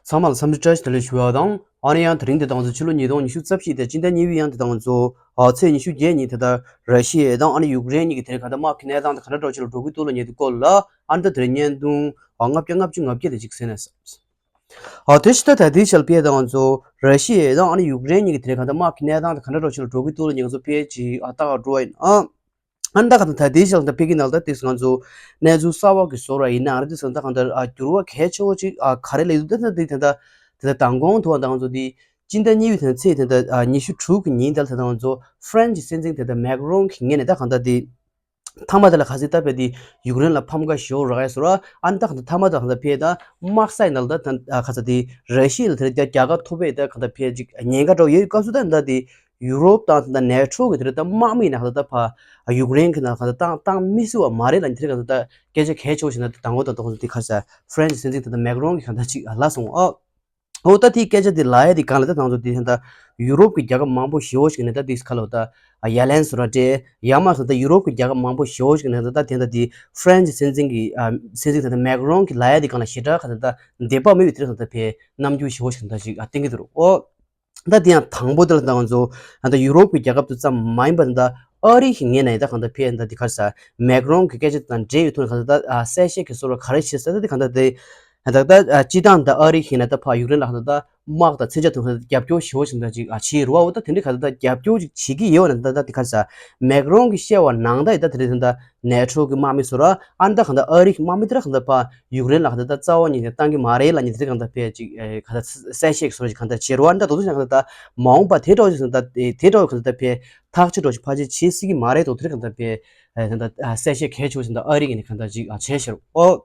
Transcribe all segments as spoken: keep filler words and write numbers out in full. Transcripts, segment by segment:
ཚང་མ་ལ་འཚམས་འདྲི་བཀྲ་ཤིས་བདེ་ལེགས་ཞུ་བ་དང་། ཨ་ནི་ཡང་དེ་རིང་འདི་དང་ཚོ་ཕྱི་ལོ་ཉིས་སྟོང་ཉི་ཤུ་རྩ་བཞི་དེ་སྤྱི་ཟླ་གཉིས་པའི་ཡང་འདི་དང་ཚོ་ཨ་ཚེས་ཉི་ཤུ་བརྒྱད་ཉིན་དེ་ལྟར་ར་ཤི་ཡ་དང་ཨ་ནི་ཡུཀ་རེན་གཉིས་ཀྱི་དེ་རིང་གང་ལྟར་དམག་གི་གནས་སྟངས་དེ་ག་འདྲ་འདྲ་ཅིག་ལ་འགྲོ་གི་འདུག་ལ་ཉེ་དུ་སྐོར་ལ། ཨ་ནི་ད་དེ་རིང་བརྙན་ཐུང་ཨ་ལྔ་བརྒྱ་ལྔ་བཅུ་ང་བརྒྱད་དེ་ཅིག་གསན་ནས་ཨ་དེ་ཕྱི་ད་ད་དེའི་ཞལ་པའི་དང་ཚོ་ར་ཤི་ཡ་དང་ཨ་ནི་ཡུཀ་རེན་གཉིས་ཀྱི་དེ་རིང་གང་ལྟར་དམག་གི་གནས་སྟངས་དེ་ག་འདྲ་འདྲ་ཅིག་ལ་འགྲོ་གི་འདུག་ལ་ཉེ་ཚོ་ཕལ་ཆེར་ཨ་ལྟ་ག་འགྲོ་བ་ཡིན་ཨ། ཨ་ནི་ད་ག་ད་ད་དེའི་ཞལ་ད་ཕ་གི་ནང་ལ་ད་དེ་ང་ཚོ་གནས་ཚུལ་གསར་བ་གི་བཟོ་ར་ཡིན་ན་ཨ་ར་དེ་ད་ག་ད་ཨ་འགྱུར་བ་གལ་ཆེ་བོ་ཅིག་ཨ་ག་རེ་ལས་འདུག་ད་ད་དེ་ད་དེ་ད་མདང་དགོང་དུ་ཨ་ད་ང་ཚོ་དེ་སྤྱི་ཟླ་གཉིས་པའི་དེ་ཚེས་དེ་ད་ཨ་ཉི་ཤུ་དྲུག་གི་ཉིན་དེ་ལ་ད་ད་ང་ཚོ་ཧྥ་རན་སི་སྲིད་འཛིན་དེ་ད་མེག་རོང་གི་ངོས་ནས་ད་ག་ད་དེ་མཐའ་མ་དེ་ལ་ག་ཚོད་ད་ཕ་དེ་ཡུཀ་རེན་ལ་ཕམ་ཁ་ཞོ་རག་ཡ་བཟོ་ར་ཨ་ནི་ད་ག་ད་མཐའ་མ་ད་ག་ད་ཕ་ད་དམག་ས་ཡི་ནང་ལ་ད་ད་ག་ཚོད་དེ་ར་ཤི་ཡ་ལ་དེ་ད་རྒྱལ་ཁ་ཐོབ་པའི་ད་ག་ད་ཕ་ཅིག་ཉེན་ཁ་འདྲ་བོ་ཡོད་སྐབས་སུ་ད་ད་དེ། ཡུ་རོབ་དང་ད་ནེ་ཊོ་གི་དེ་རེད་ད་དམག་མི་ནང་ད་ཕ་ཡུཀ་རེན་གི་ནང་ད་བཏང་བཏང་མི་སྲིད་པ་མ་རེད་ལ་དེ་རེད་ག་ད་སྐད་ཆ་གལ་ཆེ་བོ་ཞིག་ན་ད་དང་པོ་ད་དོགས་དེ་ཁ་ས་ཧྥ་རན་སི་སྲིད་འཛིན་ད་ད་མེག་རོང་གི་ག་ད་ཅིག་ལ་སོང་ཨ། འོ་ད་དེའི་སྐད་ཆ་དེ་ལ་ཡ་དེ་གང་ལ་ད་དང་ཚོ་དེ་ད་ཡུ་རོབ་གི་རྒྱལ་ཁབ་མང་པོ་ཞེ་བོ་ཞིག་ནས་ད་དེ་ཁ་ལོ་ད་ཡ་ལན་སོ་ར་ཏྲེ་ཡ་མ་སོ་ད་ཡུ་རོབ་གི་རྒྱལ་ཁབ་མང་པོ་ཞེ་བོ་ཞིག་ནས་ད་ད་དེ་ད་དེ་ཧྥ་རན་སི་སྲིད་འཛིན་གི་སྲིད་འཛིན་ད་ད་མེག་རོང་གི་ལ་ཡ་དེ་གང་ལ་ཞེ་དྲག་ག་ད་ད་འདེབས་པ་མི་བི་དེ་རེད་ད་ད་ཕའི་རྣམ་འགྱུར་ཞེ་བོ་ཞིག་ད་ཅིག་ཨ་བསྟན་གི་འདུག་རོ། ཨོ། ད་དེ་ཡང་དང་པོ་དེ་ལ་ད་ང་ཚོ་ད་ད་ཡུ་རོབ་ཀྱི་རྒྱལ་ཁབ་དེ་ཙམ་མ་ཡིན་པ་ད་ཨ་རི་གི་ངོས་ནས་ད་གང་ལྟར་ཕེ་ད་དེ་ག་རེ་ཟ་མེག་རོང་གི་སྐད་ཆ་དང་འབྲེལ་ཡོད་ཐོག་ནས་གང་ལྟར་ད་གསལ་བཤད་ཀྱི་སོ་ལ་ག་རེ་བྱེད་ཟེར་ད་དེ་གང་ལྟར་དེ་ད་ད་སྤྱི་བཏང་ད་ཨ་རི་གི་ནས་ད་ཕ་ཡུཀ་རེན་ལ་གང་ལྟར་ད་དམག་དང་མཚོན་ཆ་ཐོག་ནས་རྒྱབ་སྐྱོར་ཞེ་བོ་ཞིག་ད་ཅིག་བྱེད་རུ་བ་འོ་ད་དེ་འདྲ་གང་ལྟར་ད་རྒྱབ་སྐྱོར་ཅིག་བྱེད་ཀྱི་ཡོད་ན་ད་ད་དེ་ག་རེ་ཟ་མེག་རོང་གི་བཤད་པ་ནང་ད་ཡི་ད་དེ་རེད་ད་ནེ་ཊོ་གི་དམག་མི་སོ་ར་ཨ་ནི་ད་གང་ལྟར་ཨ་རི་གི་དམག་མི་དེ་ར་གང་ལྟར་ཕ་ཡུཀ་རེན་ལ་གང་ལྟར་ད་རྩ་བ་ཉིད་ནས་བཏང་གི་མ་རེད་ལ་ཉིད་དེ་གང་ལྟར་ཕེ་ཅིག་གང་ལྟར་གསལ་བཤད་ཀྱི་སོ་ཅིག་གང་ལྟར་བྱེད་རུ་བ་ཨ་ནི་ད་དོ་དོ་ཅིག་གང་ལྟར་ད་མ་འོངས་པ་དེ་འདྲ་བོ་ཅིག་གང་ལྟར་དེ་དེ་འདྲ་བོ་གང་ལྟར་ཕེ་ཐག་གཅོད་འདྲ་བོ་ཅིག་ཕལ་ཆེར་བྱེད་སྲིད་ཀྱི་མ་རེད་དོ་དེ་གང་ལྟར་ཕེ་གང་ལྟར་གསལ་བཤད་གལ་ཆེ་བོ་ཅིག་གང་ལྟར་ཨ་རི་གི་ནས་གང་ལྟར་ཅིག་བྱས་ཤེར་ཨོ།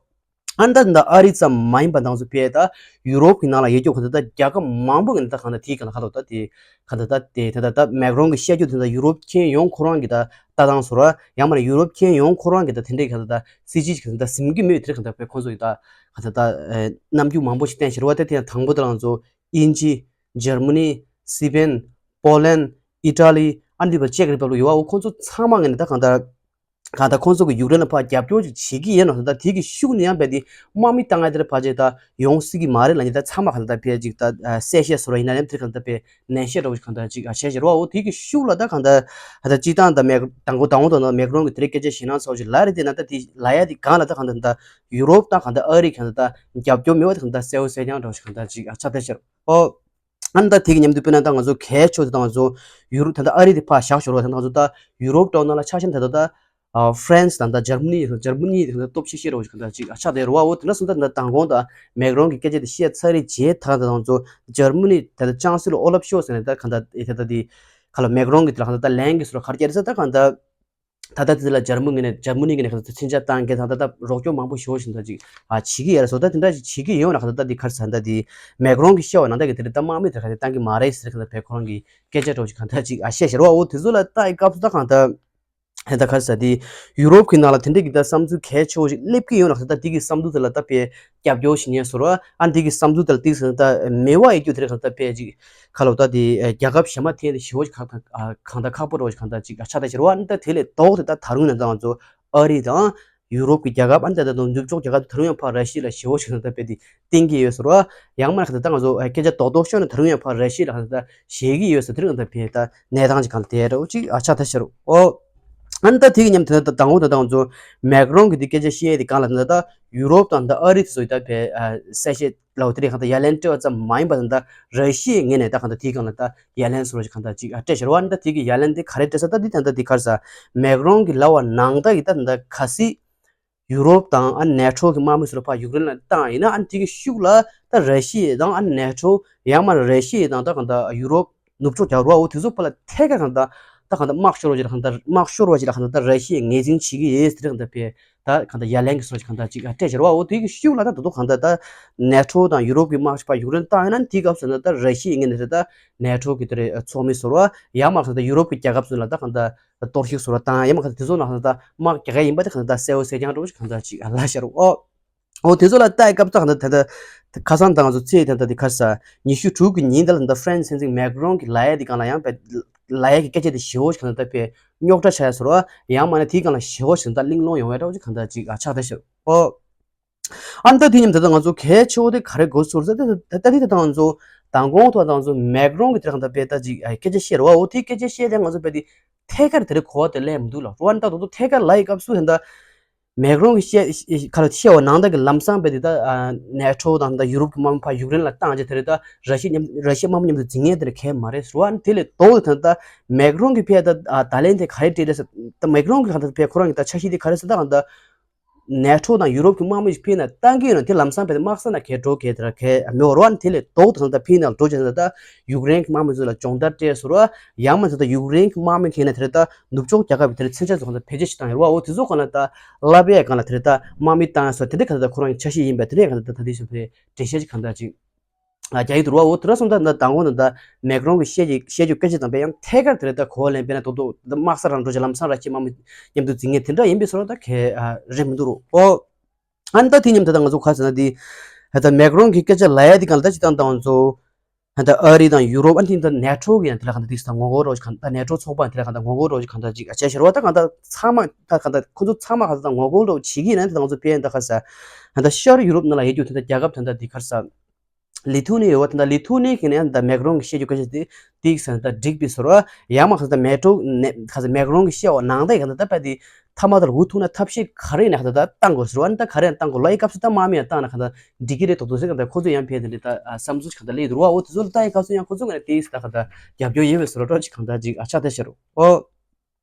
ཨ་ནི་ད་ད་ཨ་རི་ཙམ་མ་ཡིན་པ་དང་ཚོ་ཕེ་ད་ཡུ་རོབ་ཀྱི་ནང་ལ་ཡོད་རྒྱུ་གང་ལྟར་ད་རྒྱལ་ཁབ་མང་པོ་གི་ནས་ད་གང་ལྟར་དེའི་གང་ལ་ཁ་ཐོག་ད་དེ་གང་ལྟར་ད་དེ་ད་ད་ད་མེག་རོང་གི་བཤད་རྒྱུ་དེ་ད་ཡུ་རོབ་ཁྱེན་ཡོངས་ཁོ་རང་གི་ད་ལྟ་སྟངས་སོ་ར་ཡང་མ་ན་ཡུ་རོབ་ཁྱེན་ཡོངས་ཁོ་རང་གི་ད་དེ་འདྲའི་གང་ལྟར་ད་སྲིད་ཇུས་ཀྱི་གང་ལྟར་ཟིན་གྱི་མེད་དེ་གང་ལྟར་ཕེ་ཁོང་ཚོ་ཡི་ད་གང་ལྟར་ད་རྣམ་འགྱུར་མང་པོ་ཞིག་བསྟན་ཤེར་བ་དེ་དེ་ཡང་དང་པོ་ད་ལང་ཚོ་དབྱིན་ཇི། འཇར་མ་ནི། སི་པེན། པོ་ལན། ཨི་ཏྲ་ལི། ཨ་ནི་པ་ཅེག་རི་པབ་ལིག་ཡོད་བ་འོ་ཁོང་ཚོ་ཚང་མ་ངས་ནི་ད་གང་ལྟར་གང་ལྟར་ཁོང་ཚོ་གི་ཡུཀ་རེན་ལ་ཕར་རྒྱབ་སྐྱོར་ཅིག་བྱེད་ཀྱི་ཡིན་ནོ་ད་དེ་གི་ཤུགས་ནི་ཡང་བས་དེ་དམག་མི་བཏང་ཡ་དེར་ཕར་ཅེ་ད་ཡོང་སྲིད་ཀྱི་མ་རེད་ལ་ཉི་ད་ཚང་མ་གང་ལྟར་ཕེ་ཅིག་ད་གསལ་བཤད་སོ་ར་ཡིན་ན་ཡང་དེར་གང་ལྟར་ཕེ་ནན་བཤད་འདྲ་བོ་ཞིག་གང་ལྟར་ཅིག་བྱས་ཤེར་བ་འོ་དེ་གི་ཤུགས་ལ་ད་གང་ལྟར་ད་སྤྱི་བཏང་ད་མེག་དང་པོ་དང་པོ་དང་ན་མེག་རོང་གི་དེ་རིང་སྐད་ཆ་བཤད་ན་ཚོགས་ཅིག་ལ་རེད་དེ་ན་ད་དེ་ལ་ཡ་དེ་གང་ལ་ད་གང་ལྟར་ད་ཡུ་རོབ་ད་གང་ལྟར་ཨ་རི་གང་ལྟར་ད་རྒྱབ་སྐྱོར་མེད་བ་ད་གང་ལྟར་གསལ་བོ་གསལ་རྐྱང་འདྲ་བོ་ཞིག་གང་ལྟར་ཅིག་ཆགས་བསྡད་ཤེར་འོ། ཨ་ནི་ད་དེ་གི་མཉམ་དུ་དཔེར་ན་ད་ང་ཚོ་གལ་ཆེ་ཤོས་དེ་ད་ང་ཚོ་ཡུ་རོབ་ད་ལྟ་ཨ་རི་དེ་ཕར་བཞག་ཤོར་བ་དེ་ད་ང་ཚོ་ད་ཡུ་རོབ་ཏོག་ནང་ལ་ཆ་ཤས་ད་ལྟ་ད་ཧྥ་རན་སི་དང་ད་འཇར་མ་ནི་འཇར་མ་ནི་དེ་ད་སྟོབས་ཆེ་ཤོས་རེད་བ་ཞིག་གང་ལྟར་ཅིག་ཆགས་བསྡད་རེད་བ། འོ་དེ་འདྲ་སོང་ད་ད་མདང་དགོང་ད་མེག་རོང་གི་སྐད་ཆ་དེ་བཤད་ཚར་རེད་རྗེས་ད་ད་ང་ཚོ་འཇར་མ་ནི་ད་ལྟ་ཅང་སི་ལོ་ཨོ་ལབ་ཤོལ་ཟེར་ནས་ད་གང་ལྟར་ད་ལྟ་དེ་ག་ལ་མེག་རོང་གི་དེ་ལ་གང་ལྟར་ད་ལན་གི་སོ་ལ་གར་རྒྱ་རེད་ས་ད་གང་ལྟར། ད་ལྟ་དེ་ལ་འཇར་མ་ངོས་ནས་འཇར་མ་ནི་ངོས་ནས་གང་ལྟར་མཚོན་ཆ་བཏང་མཁན་དང་ད་ལྟ་རོགས་སྐྱོར་མང་པོ་ཞེ་པོ་ཞིག་ད་ཅིག་ཨ་བྱེད་ཀྱི་ཡོད་རེད་སོ། ད་དེ་འདྲ་ཞིག་བྱེད་ཀྱི་ཡོད་ན་གང་ལྟར་ད་དེ་ག་རེ་ཟེར་ད་དེ་མེག་རོང་གི་བཤད་པ་ནང་ལྟར་གི་དེ་རེད་ད་དམག་མི་དེ་ག་དེ་བཏང་གི་མ་རེད་ཟེར་གང་ལྟར་བས་ཁོ་རང་གི་སྐད་ཆ་འདྲ་བོ་ཞིག་གང་ལྟར་ཅིག་ཨ་བཤད་ཤེར་བ་འོ་དེ་ཚོ་ལ་ལྟ་ཡི་སྐབས་སུ་ད་གང་ལྟར་ད་ག་རེ་ཟེར་དེ་ཡུ་རོབ་ཀྱི་ནང་ལ་དེ་འདྲ་གི་ད་བསམ་ཚུལ་གལ་ཆེ་བོ་ཞིག་སླེབས་ཀྱི་ཡོད་ན་གང་ལྟར་ད་དེ་གི་བསམ་ཚུལ་དེ་ལ་ད་བས་རྒྱབ་སྐྱོར་ཞིག་ཉན་ཟེར་བ་ཨ་འདི་གི་བསམ་ཚུལ་དེར་ཏིག་ཟེར་ད་མེད་པ་ཡི་རྒྱུ་དེར་གང་ལྟར་ཕལ་ཅིག་ཁ་ལོ་ད་དེ་རྒྱལ་ཁབ་གཞན་མ་ཐེན་དེ་ཞེ་བོ་ཞིག་གང་ལྟར་ཁག་པོ་རོ་ཞིག་གང་ལྟར་ཅིག་ཆགས་ད་ཤེར་བ་ཨ་ནི་ད་དེ་ལས་ལྡོག་དེ་ད་ད་རུང་ནས་ད་ང་ཚོ་ཨ་རི་དང་ཡུ་རོབ་ཀྱི་རྒྱལ་ཁབ་ཨ་ནི་ད་ད་དུང་ནུབ་ཕྱོགས་རྒྱལ་ཁབ་ད་རུང་ཡང་ཕར་ར་ཤི་ཡ་ལ་ཞེ་བོ་ཞིག་གང་ལྟར་ཕལ་དེ་བསྟན་གྱི་ཡོད་ཟེར་བ་ཡང་མ་གང་ལྟར་ད་ང་ཚོ་སྐད་ཆ་རྡོག་རྡོག་ཤོད་ནས་ད་རུང་ཡང་ཕར་ར་ཤི་ཡ་ལ་གང་ལྟར་ཞེད་ཀྱི་ཡོད་ཟེར་དེར་གང་ལྟར་ཕལ་ད་གནས་སྟངས་ཅིག་གང་ལྟར་དེ་རོ་ཅིག་ཆགས་ད་ཤེར་བ་ཨོ། ཨ་ནི་ད་དེ་གི་མཉམ་དེ་ད་དང་པོ་ད་ང་ཚོ་མེག་རོང་གི་དེ་སྐད་ཆ་བཤད་དེ་གང་ལ་ད་ད་ཡུ་རོབ་དང་ད་ཨ་རི་དེ་ཚོ་ད་བས་གསལ་བཤད་ལའོ་དེ་རེད་གང་ད་ཡ་ལན་སྤྲད་པ་ཙམ་མ་ཡིན་པ་ད་ད་ར་ཤི་ཡའི་ངོས་ནས་ད་གང་ད་དེ་གང་ལ་ད་ཡ་ལན་སོ་ར་ཞིག་གང་ད་ཅིག་སྤྲད་ཤེར་བ་ཨ་ནི་ད་དེ་གི་ཡ་ལན་དེ་ག་རེ་སྤྲད་ས་ད་དེ་ད་ད་དེ་ག་རེ་ཟ་མེག་རོང་གི་ལབ་པ་ནང་ད་ཡི་ད་ད་ག་སྲིད་ཡུ་རོབ་དང་ཨ་ནེ་ཊོ་གི་དམག་མི་ཚོ་ལ་ཕར་ཡུཀ་རེན་ལ་བཏང་ཡིན་ན་ཨ་ནི་དེ་གི་ཤུགས་ལ་ད་ར་ཤི་ཡ་དང་ཨ་ནེ་ཊོ་ཡང་མ་ར་ཤི་ཡ་དང་ད་གང་ད་ཡུ་རོབ་ནུབ་ཕྱོགས་རྒྱ་རུ་བ་འོ་དེ་ཚོ་ཕར་ལ་ཐད་ཀར་གང་ད་ད་གང་ད་དམག་ཤོར་བ་ཅིག་ལ་གང་ད་དམག་ཤོར་བ་ཅིག་ལ་གང་ད་ད་ར་ཤི་ཡ་ངོས་འཛིན་བྱེད་ཀྱི་ཡོད་ཟེར་གང་ད་ཕེ་ད་གང་ད་ཡ་ལན་གི་སོ་ཅིག་གང་ད་ཅིག་སྤྲད་ཤེར་བ་འོ་དེ་གི་ཤུགས་ལ་ད་ད་དུ་གང་ད་ད་ནེ་ཊོ་དང་ཡུ་རོབ་གི་དམག་ཕར་ཡུཀ་རེན་བཏང་ཡིན་ན་དེའི་སྐབས་སུ་ད་ད་ར་ཤི་ཡ་ངོས་ནས་ད་ནེ་ཊོ་གི་དེ་རེད་ཚོགས་མི་ཟེར་བ་ཡང་མ་གང་ད་ཡུ་རོབ་གི་རྒྱལ་ཁབ་ཚོ་ལ་ད་གང་ད། གཏོར་བཤིག་བཟོ་འདྲ་དང་ཡང་མ་གང་དེ་ཚོ་ནང་ད་དམག་རྒྱག་ཡ་ཡིན་པ་དེ་གང་ད་གསལ་བོ་གསལ་རྐྱང་འདྲ་བོ་ཞིག་གང་ད་ཅིག་ལབ་ཤེར་བ་འོ། འོ་དེ་ཚོ་ལ་ལྟ་ཡ་སྐབས་ད་གང་ད་ད་ད་ཁ་སང་ད་ང་ཚོ་ཚེས་ད་ད་དེ་ཁ་ས་ཉི་ཤུ་དྲུག་གི་ཉིན་ད་ལ་ད་ཧྥ་རན་སི་སྲིད་འཛིན་མེག་རོང་གི་ལབ་ཡ་དེ་གང་ལ་ཡང་པ་ལབ་ཡ་གི་སྐད་ཆ་དེ་ཞེ་བོ་ཞིག་གང་ད་ད་པའི་རྙོག་དྲ་ཆགས་ཡ་ཟེར་བ་ཡང་མ་ན་དེའི་སྒང་ལ་ཞེ་བོ་ཞིག་ད་གླེང་སློང་ཡོང་བ་འདྲ་བོ་ཞིག་གང་ད་ཅིག་ཆགས་ད་ཤེར་བ་འོ། ཨ་ནི་ད་དེ་མཉམ་ད་ལྟ་ང་ཚོ་གལ་ཆེ་བོ་དེ་ག་རེ་དགོས་ཟེར་ཟེར་ད་ད་ད་དེ་ད་ལྟ་ང་ཚོ་མདང་དགོང་ཐོག་ད་ང་ཚོ་མེག་རོན་གྱི་དེ་རང་ད་དཔེ་ད་ཅིག་ཨ་སྐད་ཆ་བཤད་རོགས་འོ་དེ་སྐད་ཆ་བཤད་དེ་ང་ཚོ་དཔེ་དེ་ཐད་ཀར་དེ་རེ་གོ་བ་དེ་སླེབས་མི་འདུག་ལ་རོ་ཨ་ནི་ད་དོ་ཐད་ཀར་ལ་ཡི་སྐབས་སུ་ད་ད་མེག་རོན་གྱི་བཤད་ཁ་ལ་བཤད་བ་ནང་ད་གི་ལམ་སང་དཔེ་དེ་ད་ནེ་ཊོ་དང་ད་ཡུ་རོབ་ཀྱི་དམག་མི་ཕར་ཡུཀ་རེན་ལ་བཏང་རྗེས་དེ་རེ་ད་ར་ཤི་མཉམ་ར་ཤི་དམག་མི་མཉམ་དུ་འཛིང་ངེས་དེ་རེ་གལ་མ་རེད་རོ་ཨ་ནི་དེ་ལས་དོ་ད་ད་མེག་རོན་གྱི་ཕེ་ད་ད་ལན་དེ་ག་རེ་སྤྲད་རེད་ཟེར་ད་མེག་རོན་གྱི་ཁ་ད་ཕེ་ཁོ་རང་གི་ད་འཆར་གཞི་དེ་ག་རེ་ཟེར་ད་ད། ནེ་ཊོ་དང་ཡུ་རོབ་ཀྱི་དམག་མི་ཞིག་ཕིའི་ནང་བཏང་གི་ཡོད་ན་དེ་ལམ་སང་ཕེ་དམག་ས་ནང་གས་འགྲོ་གས་དེ་ར་གས་མེད་བར་བ་ནི་དེ་ལས་ལྡོག་དང་ད་ཕིའི་ནང་འགྲོ་བྱས་ན་ད་ཡུཀ་རེན་གྱི་དམག་མི་ཚོ་ལ་སྦྱོང་བརྡར་སྤྲད་ཟེར་བ་ཡང་མ་ཚད་ད་ཡུཀ་རེན་གྱི་དམག་མི་ཁེ་ན་དེ་ར་ད་ནུབ་ཕྱོགས་རྒྱལ་ཁབ་ཀྱི་དེ་ར་མཚོན་ཆ་ཚོ་གང་ད་ཕལ་ཆེར་ཞིག་བཏང་ཡོད་བ་འོ་དེ་ཚོ་གང་ལ་ད་ལབ་ཡས་གང་ལ་དེ་ར་ད་དམག་མི་བཏང་ཡས་སོ་དེ་འདྲ་གང་ད་ད་ཁོ་རང་གི་འཆར་གཞི་ཡིན་པས་དེ་འདྲ་གང་ད་ད་ད་དེ་ཚོ་ཕེ་འགྲེལ་བཤད་ཅིག་གང་ད་ཅིག་རྒྱག་གི་འདུག་ར་བ་འོ་དེ་ར་སོང་ད་ད་དང་པོ་ད་ད་མེག་རོན་གྱི་བཤད་ཀྱི་བཤད་རྒྱུ་སྐད་ཆ་དང་པས་ཡང་ཐད་ཀར་དེ་ར་ད་གོ་བ་ལེན་པས་ན་དོ་དོ་ད་དམག་ས་རང་འགྲོ་ཅིག་ལམ་སང་ར་ཤི་དམག་མི་མཉམ་དུ་འཛིང་ངེས་དེ་འདྲ་ཡིན་པའི་སོ་ར་ད་གས་རེད་མི་འདུག་རོ་ཨོ། ཨ་ནི་ད་དེ་མཉམ་དུ་ད་ང་ཚོ་ག་ཟེར་ན་དེ་ད་མེག་རོན་གྱི་སྐད་ཆ་ལ་ཡ་དེ་གང་ལ་ད་ཅི་ད་ད་ང་ཚོ་ད་ཨ་རི་དང་ཡུ་རོབ་ཨ་ནི་ད་ནེ་ཊོ་གི་ཡང་དེ་ལ་གང་ད་དེ་ད་ངོ་རྒོལ་རོགས་གང་ད་ནེ་ཊོ་ཚོགས་པ་དེ་ལ་གང་ད་ངོ་རྒོལ་རོགས་གང་ད་ཅིག་ཨ་ཆེ་ཤོར་བ་ད་གང་ད་ཚང་མ་ད་གང་ད་ཁོ་ཚོ་ཚང་མ་གང་ད་ངོ་རྒོལ་རོགས་བྱེད་ཀྱི་ཡིན་ན་དེ་ད་ང་ཚོ་ཕེ་ཡན་ད་ག་ས་ད་ཤར་ཡུ་རོབ་ནང་ལ་ཡོད་རྒྱུ་དེ་ད་རྒྱལ་ཁབ་ད་ད་དེ་ག་ས། ལི་ཐུ་ནི་ཡོད་བ་དེ་འདྲ་ལི་ཐུ་ནི་གི་ནས་ད་མེག་རོན་གི་བཤད་རྒྱུ་སྐད་ཆ་དེ་ཏིག་ཟེར་ན་ད་འགྲིག་པའི་ཟེར་བ་ཡང་མ་ཁ་ས་ད་མེ་ཀྲོ་ནས་ཁ་ས་མེག་རོན་གི་བཤད་བ་ནང་ད་ཡི་ག་ད་ད་པ་དེ་ཐ་མ་ད་ལ་འུ་ཐུག་ན་ཐབས་ཤེས་ག་རེ་ནས་ཁ་ད་ད་བཏང་དགོས་ཟེར་བ་ནི་ད་ག་རེ་ཡང་བཏང་དགོས་ལ་ཡི་སྐབས་སུ་ད་དམག་མི་ཡང་བཏང་ན་ཁ་ད་འགྲིག་གི་རེད་དོག་དོག་ཟེར་ག་ད་ཁོ་ཚོ་ཡང་ཕེ་དེ་འདྲ་ད་བསམ་ཚུལ་ག་ད་ལས་དུ་རུ་བ་འོ་དེ་ཚོ་ལ་ད་ཡི་སྐབས་སུ་ཡང་ཁོ་ཚོ་ང་ནས་ཏིག་ད་ཁ་ད་རྒྱབ་སྐྱོར་ཡོད་བས་ཟེར་བ་ཏོ་ཅིག་གང་ད་ཅིག་ཨ་ཆ་དེ་ཤར་འོ།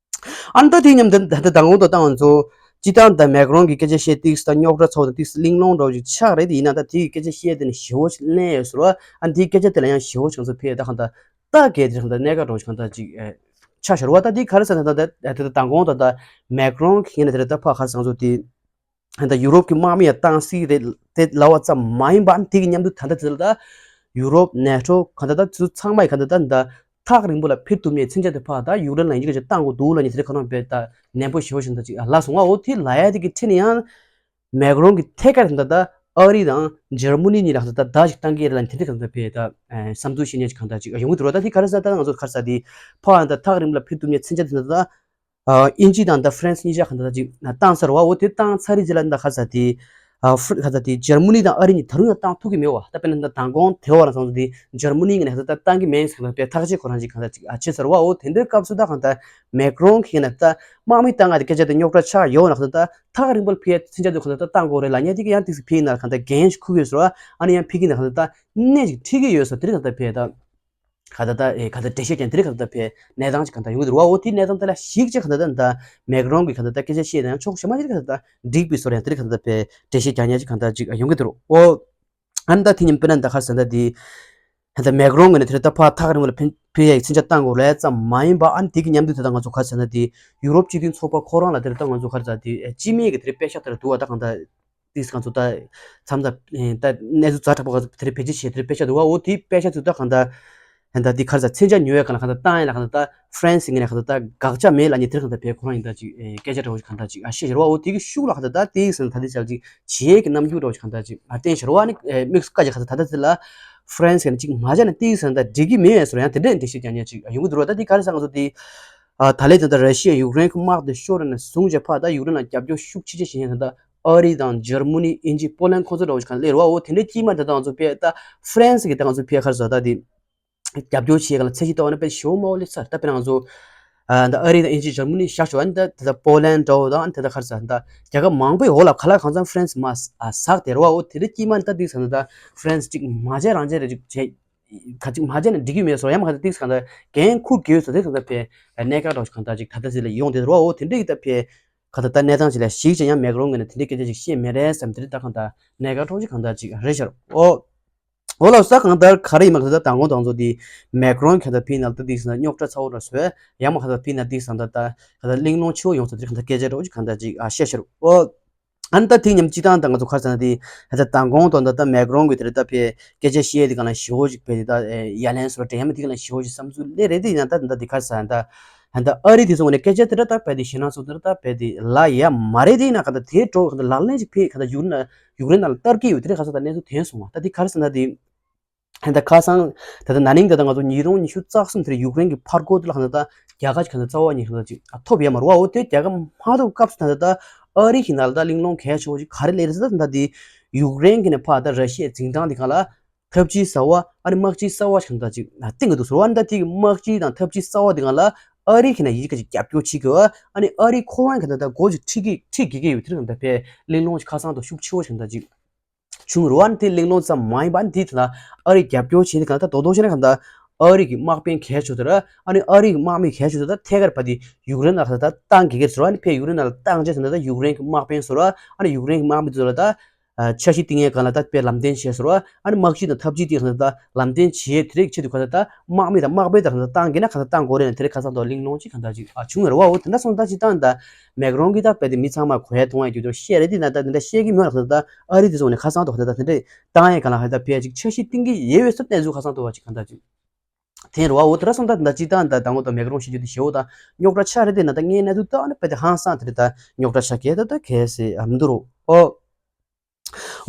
ཨ་ནི་ད་དེ་མཉམ་དུ་ད་ལྟ་དང་པོ་དང་བཏང་བ་ཚོ་སྤྱི་བཏང་ད་མེག་རོན་གྱི་སྐད་ཆ་བཤད་ཏིག་ད་རྙོག་དྲ་ཚོགས་དང་ཏིག་གླེང་སློང་འདྲ་བོ་ཅིག་ཆགས་རེད་དེ་ཡིན་ན་ད་དེ་གི་སྐད་ཆ་བཤད་དེ་ནི་ཞེ་བོ་ཅིག་གླེང་ཡོད་ཟེར་བ་ཨ་ནི་དེའི་སྐད་ཆ་དེ་ལ་ཡང་ཞེ་བོ་ཅིག་ང་ཚོ་ཕེ་ད་གང་ད་ད་གལ་དེ་གང་ད་གནད་འགག་འདྲ་བོ་ཅིག་གང་ད་ཅིག་ཆགས་ཤར་བ་ད་དེ་ག་རེ་ཟེར་ན་ད་ད་དེ་ད་དང་པོ་ད་ད་མེག་རོན་གྱི་ཡིན་ན་དེ་ད་ཕ་ག་རེ་ཟེར་ང་ཚོ་དེ། ད་ཡུ་རོབ་ཀྱི་དམག་མི་ཡང་བཏང་སྲིད་རེད་དེ་ལབ་པ་ཙམ་མ་ཡིན་པ་ཨ་ནི་དེ་གི་མཉམ་དུ་ད་ལྟ་དེ་ལ་ད་ཡུ་རོབ་ནེ་ཊོ་ག་ད་ད་ཚོ་ཚང་མ་ཡི་ག་ད་ད་ད་ཐག་རིང་པོ་ལ་འཕེལ་ཐུབ་མཁན་མཚོན་ཆ་དེ་ཕར་ད་ཡུཀ་རེན་ལ་ཡིན་གཅིག་ག་བཏང་དགོས་འདུག་ལབ་མཁན་དེ་འདྲ་ཁ་ནང་བས་ད་ནན་པོ་ཞེ་པོ་ཞིག་ད་ཅིག་ལབ་སོང་བ་འོ་དེ་ལབ་ཡ་དེ་གི་ཁྲིད་ནས་ཡང་མེག་རོན་གི་ཐད་ཀར་ད་ད་ཨ་རི་དང་འཇར་མ་ནི་གཉིས་ལ་ད་ད་ཞིག་བཏང་གི་རེད་ལ་དེ་འདྲ་ག་ད་བས་ད་བསམ་ཚུལ་བཤད་མཁན་ཅིག་གང་ད་ཅིག་ཡོང་གི་འདུག་ར་ད་དེ་ག་རེ་ཟེར་ད་ང་ཚོ་ག་རེ་ཟེར་དེ་ཕར་ད་ཐག་རིང་པོ་ལ་འཕེལ་ཐུབ་མཁན་མཚོན་ཆ་དེ་ད་ད། ཨིན་ཇི་དང་ད་ཧྥ་རན་སི་གཉིས་ཆ་གང་ད་ཅིག་བཏང་ཚར་བ་འོ་དེ་བཏང་ཚར་རེད་ཅེས་ལ་ད་ག་ས་དེ་ཧྥ་ག་ས་དེ་འཇར་མ་ནི་དང་ཨ་རི་གཉིས་ད་རུང་ཡང་བཏང་ཐུབ་ཀྱི་མེད་བ་ད་དཔེར་ན་ད་མདང་དགོང་དེ་བ་རང་སོང་དེ་འཇར་མ་ནི་ངས་ད་ད་བཏང་གི་མེད་ཟེར་ན་དཔེ་ཐག་གཅོད་ཁོ་རང་ཅིག་གང་ད་ཅིག་ཨ་བྱས་ཚར་བ་འོ་དེ་འདྲའི་སྐབས་སུ་ད་གང་ད་མེག་རོན་གྱིས་ན་ད་དམག་མི་བཏང་ང་དེ་སྐད་ཆ་དེ་རྙོག་དྲ་ཆགས་ཡོད་ན་གང་ད་ཐག་རིང་པོ་ལ་ཕེ་མཚོན་ཆ་དེ་གང་ད་ད་བཏང་དགོས་རེད་ལབ་ཉན་དེ་གི་ཡང་ཏིག་སི་ཕེ་ཡིན་ན་གང་ད་འགན་ཞིག་འཁུར་གི་ཡོད་ཟེར་བ་ཨ་ནི་ཡང་ཕེ་གི་ན་གང་ད་ད་གནས་ཅིག་ཁྲིད་ཀྱི་ཡོད་ཟེར་དེ་རིང་གང་ད་ཕེ་ད། ག་ད་ད་ཨེ་ག་ད་འགྲེལ་བཤད་ཀྱང་དེ་རིང་ག་ད་ད་ཕེ་གནས་སྟངས་ཅིག་ག་ད་ཡོང་གི་འདུག་བ་འོ་དེའི་གནས་སྟངས་དེ་ལ་གཞིགས་ཅིག་ག་ད་ད་ད་མེག་རོན་གྱི་ག་ད་ད་སྐད་ཆ་བཤད་ན་ཡང་ཆོག་ཞེ་མ་ཅིག་ག་ད་ད་འགྲིག་པའི་བཟོ་ར་ཡང་དེ་རིང་ག་ད་ད་ཕེ་འགྲེལ་བཤད་རྒྱག་ཉན་ཅིག་ག་ད་ཅིག་ཡོང་གི་འདུག་རོ། འོ་ཨ་ནི་ད་དེ་མཉམ་དཔེར་ན་ད་ག་ཟེར་ན་ད་དེ་ད་ད་མེག་རོན་གྱི་ནི་དེ་རིང་ད་ཕ་ཐག་རིང་བོ་ལ་ཕེ་ཕེ་ཡ་ཡི་མཚོན་ཆ་བཏང་དགོས་རེད་ཙམ་མ་ཡིན་པ་ཨ་ནི་དེ་གི་མཉམ་དུ་ད་ད་ང་ཚོ་ག་ཟེར་ན་དེ་ཡུ་རོབ་སྤྱི་མཐུན་ཚོགས་པ་ཁོ་རང་ལ་དེ་རིང་ད་ང་ཚོ་ག་ད་དེ་སྤྱི་མེས་ཀྱི་དེ་རིང་དཔེ་ཤག་དེ་རིང་འདུག་བ་ད་གང་ད། ཏིག་ང་ཚོ་ད་མཚམས་ད་ད་གནས་ཚུལ་ཛ་དྲག་པོ་ག་ཚོད་དེ་རིང་བེད་སྤྱོད་བྱས་དེ་རིང་དཔེ་ཆ་འདུག་བ་འོ་དེའི་དཔེ་ཆ་ཚོད་ད་གང་ད་ད་འདི་ག་རེ་ཟ་མཚོན་ཆ་ཉོ་ཡ་ག་ལ་གང་ད་བཏང་ཡ་ལ་གང་ད་ད་ཧྥ་རན་སི་ངོས་ནས་གང་ད་ད་དགག་བྱ་མེད་ལབ་ནས་དེ་རིང་གང་ད་བས་ཁོ་རང་ཡིན་ད་ཅིག་སྐད་ཆ་འདྲ་བོ་ཞིག་གང་ད་ཅིག་ཨ་བཤད་ཤེར་བ་འོ་དེ་གི་ཤུགས་ལ་གང་ད་ད་ཏིག་ཟེར་ན་ད་འདི་ཅག་ཅིག་བྱེད་ཀྱི་རྣམ་འགྱུར་འདྲ་བོ་ཞིག་གང་ད་ཅིག་ཨ་བསྟན་ཤེར་བ་ནི་དམིགས་སུ་བཀར་ཅིག་གང་ད་ད་ད་དེ་ལ་ཧྥ་རན་སི་ངོས་ནས་ཅིག་མ་བྱས་ན་ཏིག་ཟེར་ན་ད་འགྲིག་གི་མེད་ཟེར་ཡང་དེ་འདྲས་འགྲེལ་བཤད་རྒྱག་ཉན་ཅིག་ཡོང་གི་འདུག་ར། ད་འདི་ག་རེ་ཟ་ང་ཚོ་དེ། ཨ་ད་ལན་ད་ལྟ་ར་ཤི་ཡ་ཡུཀ་རེན་གྱི་དམག་དེ་ཤོར་ནས་བཟུང་བྱས་ཕར་ད་ཡུཀ་རེན་ལ་རྒྱབ་སྐྱོར་ཤུགས་ཆེ་ཆེ་བྱེད་མཁན་ད་ལྟ་ཨ་རི་དང་འཇར་མ་ནི་དབྱིན་ཇི་པོ་ལན་ཁོང་ཚོ་འདྲ་བོ་ཞིག་གང་སླེབས་རེད་བ། འོ་དེ་འདྲའི་དཀྱིལ་མ་ད་ལྟ་ང་ཚོ་ཕེ་ད་ཧྥ་རན་སི་གི་ད་ང་ཚོ་ཕེ་ག་རེ་ཟ་ད་དེ་རྒྱབ་སྐྱོར་བྱེད་ག་ལ་ཚད་གཞི་ལྟ་བ་ན་དཔེ་ཞེ་པོ་དམའ་བོ་སླེབས་ཚར། ད་དཔེར་ན་ང་ཚོ་ཨ་ད་ཨ་རི་དང་དབྱིན་ཇི་འཇར་མ་ནི་བཞག་ཆོག་ཨ་ནི་ད་ད་ལྟ་པོ་ལན་འདྲ་བོ་དང་ཨ་ནི་ད་ད་ག་རེ་ཟ་ད་རྒྱལ་ཁབ་མང་པོའི་འོག་ལ་ག་ལ་གང་འཚམ་ཧྥ་རན་སི་མ་ཟག་དེ་རེད་བ། འོ་དེ་འདྲའི་དཀྱིལ་མ་ད་དེ་ཟ་ད་ད་ཧྥ་རན་སི་གཅིག་མ་བྱས་རང་བྱས་རེད་ཅིག་བྱས། ག་ཅིག་མ་བྱས་ན་འགྲིག་གི་མེད་སོ་ཡང་མ་ག་ཏིག་གང་ད་འགན་འཁུར་དགོས་སོ་དེ་གང་ད་ཕེ་གནད་འགག་འདྲ་བོ་ཞིག་གང་ད་ཅིག་ད་ལྟ་ཟེར་ལ་ཡོང་དེ་རོ། འོ་དེ་འདྲ་གི་ད་ཕེ་གང་ད་ད་གནས་སྟངས་ཅིག་ལ་གཞིགས་ཅིག་ཡང་མེག་རོན་གྱི་ནས་དེ་འདྲའི་སྐད་ཆ་ཅིག་བཤད་མེད་རེད་བསམ་དེ་རེད། ད་གང་ད་གནད་འགག་འདྲ་བོ་ཞིག་གང་ད་ཅིག་རེད་ཤར། འོ་འོ་ལ་ས་གང་ལྟར་ག་རེ་ཡིན་མ་གང་ད་དང་གོང་དང་ཚོ་དེ་མེག་རོན་གང་ད་ཕེ་ནང་ད་ཏིག་ཟེར་ན་རྙོག་དྲ་ཚ་བོ་འདྲ་བཟོས་ཡང་མ་གང་ད་ཕེ་ནང་ཏིག་ཟེར་ད་ད་གང་ད་གླེང་སློང་ཆེ་བོ་ཡོང་ས་དེ་གང་ད་སྐད་ཆ་འདྲ་བོ་ཞིག་གང་ད་ཅིག་ཨ་བཤད་ཤར། འོ། ཨ་ནི་ད་དེ་མཉམ་སྤྱི་བཏང་ད་ང་ཚོ་ག་རེ་ཟེར་ན་དེ་ད་ལྟ་མདང་དགོང་དང་ད་ལྟ་མེག་རོན་གྱི་དེ་རེད་ད་ཕེ་སྐད་ཆ་བཤད་དེ་ག་ལ་ཞེ་བོ་ཞིག་ཕེ་དེ་ད་ཡ་ལན་སོར་འདྲེ་ཡ་མ་དེ་ག་ལ་ཞེ་བོ་ཞིག་བསམ་ཚུལ་སླེབས་རེད། དེ་ཡིན་ན་ད་ད་འདི་ག་རེ་ཟེར་ད་ད་ཨ་རི་དེ་ཚོ་ངོས་ནས་སྐད་ཆ་དེ་ར་ད་ཕེ་དེ་ཞེད་སྣང་ཚོ་དེ་ར་ད་ཕེ་དེ་ལ་ཡ་མ་རེད། དེ་ཡིན་ན་ག་ད་དེ་འགྲོ་ག་ད་ལག་ལེན་ཞིག་ཕེ་ག་ད་ཡུཀ་རེན་ཡུཀ་རེན་ནང་ལ་བསྟར་གི་ཡོད་དེ་རེད། ག་ས་ད་གནས་ཚུལ་ཐོན་སོང་བ། ད་དེ་ག་རེ་ཟེར་ན་དེ། ད་ལྟ་ཁ་སང་ད་ལྟ་ན་ནིང་ད་ལྟ་ང་ཚོ་ཉིས་སྟོང་ཉི་ཤུ་རྩ་གསུམ་དེར་ཡུཀ་རེན་གྱི་ཕར་རྒོལ་དེ་ལ་ཧ་ད་ལྟ་རྒྱ་གར་གྱི་ད་ལྟ་རྩ་བ་ཉིད་ད་ལྟ་ཅིག་ཐོབ་ཡོད་མ་རེད་བ། འོ་དེ་རྒྱལ་ཁ་མ་ཐོབ་སྐབས་སུ་ད་ལྟ་ ཨ་རི་གི་ནང་ལ་ད་གླེང་སློང་གལ་ཆེ་བོ་ཅིག་ག་རེ་སླེབས་རེད་ཟེར་ན། ད་འདི་ཡུཀ་རེན་གི་ནས་ཕར་ད་ར་ཤི་ཡའི་འཛིན་སྟངས་དེ་སྒང་ལ་འཐབ་ཇུས་གསར་བ། ཨ་ནི་དམག་ཇུས་གསར་བ་ཞིག་གང་ལྟར་ཅིག་བཏིང་གི་འདུག་ཟེར་བ། ཨ་ནི་ད་དེ་གི་དམག་ཇུས་དང་འཐབ་ཇུས་གསར་བ་དེ་སྒང་ལ་ཨ་རི་གི་ནས་ཡི་གེ་ཅིག་རྒྱབ་སྐྱོར་བྱེད་དགོས་པ། ཨ་ནི་ཨ་རི་ཁོ་རང་གི་ད་ད་འགོ་ཅིག་ཁྲིད་ཀྱི་ཁྲིད་དགོས་ཀྱི་ཡོད། དེ་རིང་ད་ཕར་གླེང་སློང་ཅིག་ཁ་སང་དུ་ཤུགས་ཆེ་བོ་ཞིག་གང་ལྟར་ཅིག་བྱུང་རེད་བ། ཨ་ནི་དེ་གླེང་སློང་ཙམ་མ་ཡིན་པ། ཨ་ནི་དེ་ད་ལ་ཨ་རི་རྒྱབ་སྐྱོར་བྱེད་ནི་གང་ལྟར་རྡོག་རྡོག་བཤད་ན་གང་ལྟར་ཨ་རི་གི་དམག་དཔོན་གལ་ཆེ་དེ་ར། ཨ་ནི་ཨ་རི་གི་དམག་མི་གལ་ཆེ་དེ་ད་ཐད་ཀར་ཕར་དེ་ཡུཀ་རེན་ལ་གང་ལྟར་བཏང་དགོས་ཀྱི་རེད་ཟེར་བ། ཨ་ནི་ཕར་ཡུཀ་རེན་ལ་བཏང་རྗེས་ད་ད་ཡུཀ་རེན་གི་དམག་དཔོན་ཚོ་ར། ཨ་ནི་ཡུཀ་རེན་གི་དམག་མི་ཚོ་ལ་ད་ཨ་འཆར་གཞི་བཏིང་ཡས་སྒང་ལ་ད་ཕར་ལམ་སྟོན་བྱས་ཟེར་བ། ཨ་ནི་དམག་སྤྱི་དང་འཐབ་ཇུས་དེ་གང་ལྟར་ད་ལམ་སྟོན་བྱས། དེ་རིགས་ཆེད་དུ་གང་ལྟར་ད་དམག་མི་དང་དམག་དཔོན་དང་གང་ལྟར་བཏང་གི་ན་གང་ལྟར་བཏང་དགོས་རེད་ན། དེ་རིང་ཁ་སང་དུ་གླེང་སློང་ཅིག་གང་ལྟར་ཅིག་ཨ་བྱུང་ཡོད་རེད་བ། འོ་དེ་འདྲ་སོང་ད་ཅིག་བཏང་ད་མེག་རོན་གྱིས་ད་ཕར་དེ་མི་ཚང་མ་གོ་ཡ་མཐོང་ཡ་རྒྱུ་དེ་བཤད་རེད། དེ་ན་ད་དེ་འདྲ་བཤད་ཀྱི་མེད་ར། གང་ལྟར་ད་ཨ་རི་དེ་ཚོ་ནས་ཁ་སང་དུ་གང་ལྟར་ད་དེ་འདྲ་བཏང་ཡས་སྒང་ལ་གང་ལྟར་ཕར་ཅིག་འཆར་གཞི་བཏིང་གི་ཡོད་པའི་བཟོ་གནས་ཚུལ་ཁ་སང་དུ་བ་ཅིག་གང་ལྟར་ཅིག་དེ་རེད་བ། འོ་དེ་འདྲ་སོང་ད་དེ་འདྲ་ཅིག་བཏང་ད་དང་པོ་ད་མེག་རོན་བཤད་རྒྱུ་དེ་ཞེ་བོ་ད་རྙོག་དྲ་ཆགས་རེད། དེ་ན་ད་དངོས་གནས་ཚུལ་ད་ཨ་ནི་ཕར་དེ་ཧང་སང་དེ་རེད། ད་རྙོག་དྲ་ཆགས་གལ་ད་ད་གལ་སྲིད་ཨ་མི་འདུག་རོ། ཨོ།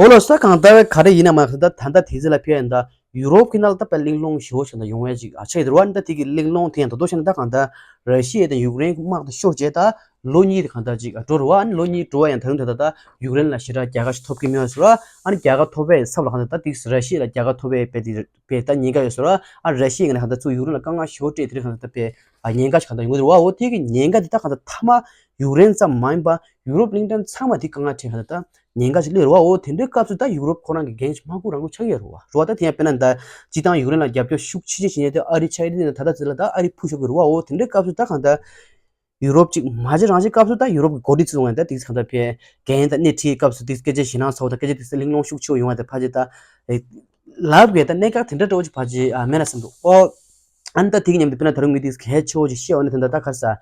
འོ་ལགས་སོ། གང་ལྟར་ག་རེ་ཡིན་ན་མ་ད་ད་ལྟ་དེ་ཚོ་ལ་ཕར་ཡིན་ད་ཡུ་རོབ་ཀྱི་ནང་ལ་ད་ཕར་གླེང་སློང་ཞེ་བོ་ཞིག་ད་ཡོང་བས་ཅིག་ཨ་ཆགས་ཡོད་རེད་བ། ཨ་ནི་ད་དེ་གི་གླེང་སློང་དེ་ཡང་ད་དོ་བཤད་ན་ད་གང་ལྟར་ར་ཤི་ཡ་དང་ཡུཀ་རེན་གྱི་དམག་དེ་ཤོར་རྗེས་ད་ལོ་གཉིས་དེ་གང་ལྟར་ཅིག་འགྲོ་རེད་བ། ཨ་ནི་ལོ་གཉིས་འགྲོ་བ་ཡང་ད་རུང་ད་ད་ད་ཡུཀ་རེན་ལ་ཞེ་དྲག་རྒྱལ་ཁ་ཞིག་ཐོབ་ཀྱི་མེད་ཟེར་བ། ཨ་ནི་རྒྱལ་ཁ་ཐོབ་པའི་ཚབ་ལ་གང་ལྟར་ད་དེ་ར་ཤི་ཡ་ལ་རྒྱལ་ཁ་ཐོབ་པའི་དཔེ་དེ་དཔེ་ད་ཉེན་ཁ་ཡོད་ཟེར་བ། ཨ་ར་ཤི་ཡ་གི་ནས་གང་ལྟར་ཚུར་ཡུཀ་རེན་ལ་དཀའ་ངལ་ཞེ་པོ་སྤྲད་དེ་རེད། གང་ལྟར་ད་དཔེ་ཨ་ཉེན་ཁ་ཞིག་གང་ལྟར་ཡོང་གི་རེད་བ། འོ་དེ་གི་ཉེན་ཁ་དེ་ད་གང་ལྟར་མཐའ་མ་ཡུཀ་རེན་ཙམ་མ་ཡིན་པ་ཡུ་རོབ་གླིང་ཕྲན་ཚང་མ་དེ་དཀའ་ངལ་འཕྲད། གང་ལྟར་ད་ཉེན་ཁ་ཞིག་སླེབས་རེད་བ། འོ་དེ་འདྲའི་སྐབས་སུ་ད་ཡུ་རོབ་ཁོ་རང་གི་འགན་ཞིག་མ་འཁུར་རང་འཁུར་ཆགས་ཀྱི་རེད་བ། རེད་བ། ད་དེ་ཡང་དཔེར་ན་ད་སྤྱིར་བཏང་ཡུཀ་རེན་ལ་རྒྱབ་སྐྱོར་ཤུགས་ཆེ་ཆེ་བྱེད་མཁན་དེ་ཨ་རི་ཆགས་ཡོད། དེ་ན་ད་ལྟ་ཚོད་ལ་ད་ཨ་རི་ཕུ་ཤོར་གི་རེད་བ། འོ་དེ་འདྲའི་སྐབས་སུ་ད་གང་ལྟར་ཡུ་རོབ་ཅིག་མ་བྱེད་རང་བྱེད་སྐབས་སུ་ད་ཡུ་རོབ་ཀྱི་འགོ་ཁྲིད་ཚོ་ཡོང་ཡ་ད་དེ་གང་ལྟར་ཕར་འགན་ད་སྣེ་ཁྲིད་སྐབས་སུ་དེ་སྐད་ཆ་དེ་གླེང་སློང་ཤུགས་ཆེ་བོ་ཡོང་ཡ་ད་ཕལ་ཆེར་ད་ལབ་དགོས་ད་གནད་འགག་དེ་འདྲ་འདྲ་བོ་ཅིག་ཕལ་ཆེར་མེད་ན་བསམ་འདུག་ཨོ། ཨ་ནི་ད་དེ་གི་མཉམ་དུ་དཔེར་ན་ད་རུང་ངས་དེ་གལ་ཆེ་བོ་ཅིག་བཤད་འོ་ན། དེ་འདྲ་ད་ག་རེ་ཟ།